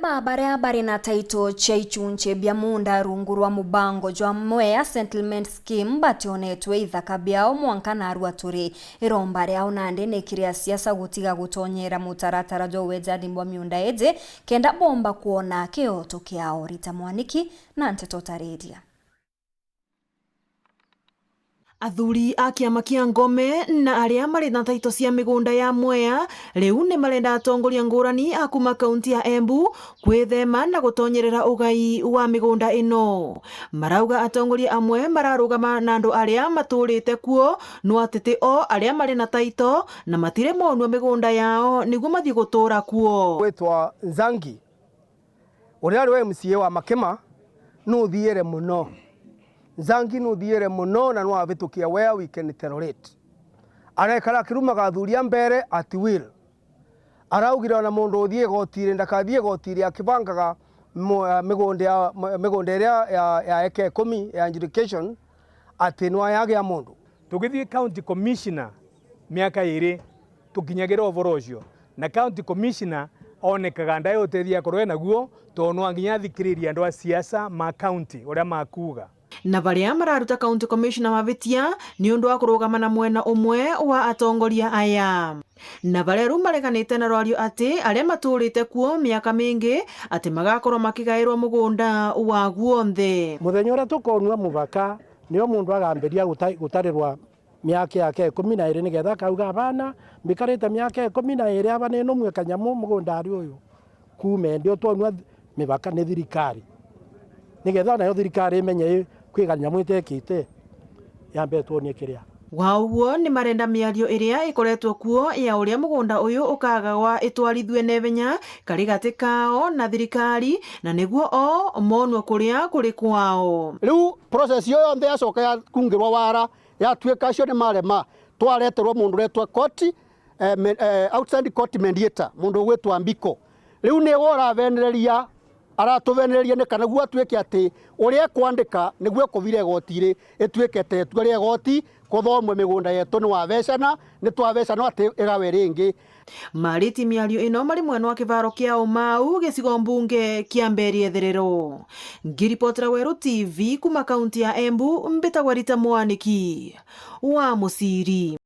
Ma baria bari na taito chia ichunche bia munda rungu rwa mubango jwa Mwea Settlement Scheme bationetwe ithaka biao mwanka narua turi. Iromba riao nandi ni kiria siasa gutiga gutonyera mutaratara jwa uwejani bwa miunda iji kenda bomba kuona kioto kiao. Rita Mwaniki na nteto tariria. Athuri a kĩama kĩa Ngome na arĩa marĩ na taito cia mĩgũnda ya Mwea rĩu nĩ marenda atongoria ngũrani a kuma kaunti ya Embu kwĩthema na gũtonyerera ũgai wa mĩgũnda ĩno. Marauga atongoria amwe mararũgama na andũ arĩa matũrĩte kuo no atĩ ti o arĩa marĩ na taito na matirĩ monua mĩgũnda yao nĩguo mathiĩ gũtũra kuo. Gwitwa Nzangi uria ari wa MCA wa Makima nuthiire muno. Nzangi nuthiire muno na nwavitukia where we can tolerate. Arekara akirumaga athuri a mbere at will. Araugire ona mundu uthie igoti-ini ndakathie igoti-ini akibangaga migunda iria ya eka 10 ya adjudication ati nwayagĩa mundu. Tugithie county commissioner miaka iri tukinyagira uvoro ucio na county commissioner onekaga ndae uteithia akorwo enaguo tondu no nginya athikiririe andu a siasa ma county uria makuga. Na baria mararuta county commissioner mabitia ni undu wa kurugama na mwena umwe wa atongoria aya. Na baria riu mareganite na rwario ati aria maturite kuo miaka mingi ati magakorwo makigairwo mugunda wa guonthe. Muthenya uria tukonua mubaka nio mundu agambiria gutarirwa miaka yake 12 nigetha akauga abana mbikarite miaka 12 aba ninumwe kanyamu mugunda ari uyu kume ndio twonua mibaka ni thirikari nigetha nayo thirikari imenye kwi kanyamu itekite yambe tuonie kiria. Wa ũguo nĩ marenda mĩario ĩrĩa ĩkoretwo kuo ya ũrĩa mũgũnda ũyũ ũkagagwa ĩtwarithue naihenya karĩgatĩ kao na thirikari na nĩguo o monwo kũrĩa kũrĩ kwao. Rĩu process iyo yonthe yacoka yakungĩrwo wara yatuĩka acio nĩ marema twareterwo mũndũ ũretwo court outside court mediator mũndũ ũgwĩtwo Mbiko. Rĩu nĩwe ũrabenereria aratubenereria nĩ kana guo atuĩke atĩ ũrĩa ekwandĩka nĩguo ekũbira igoti-rĩ ĩtuĩke ta itua rĩa igoti kũthomwe mĩgũnda yetu nĩ wavecana nĩ twavecana atĩ ĩgawe rĩngĩ. Marĩtie mĩario ĩno marĩ mwena wa kĩvaro kĩa Ũmau gĩcigo mbunge kĩa Mbeere Itherero. Ngĩribotera Werũ TV kuma kaunti ya Embu mbĩtagwo Rita Mwaniki wa Mũciri.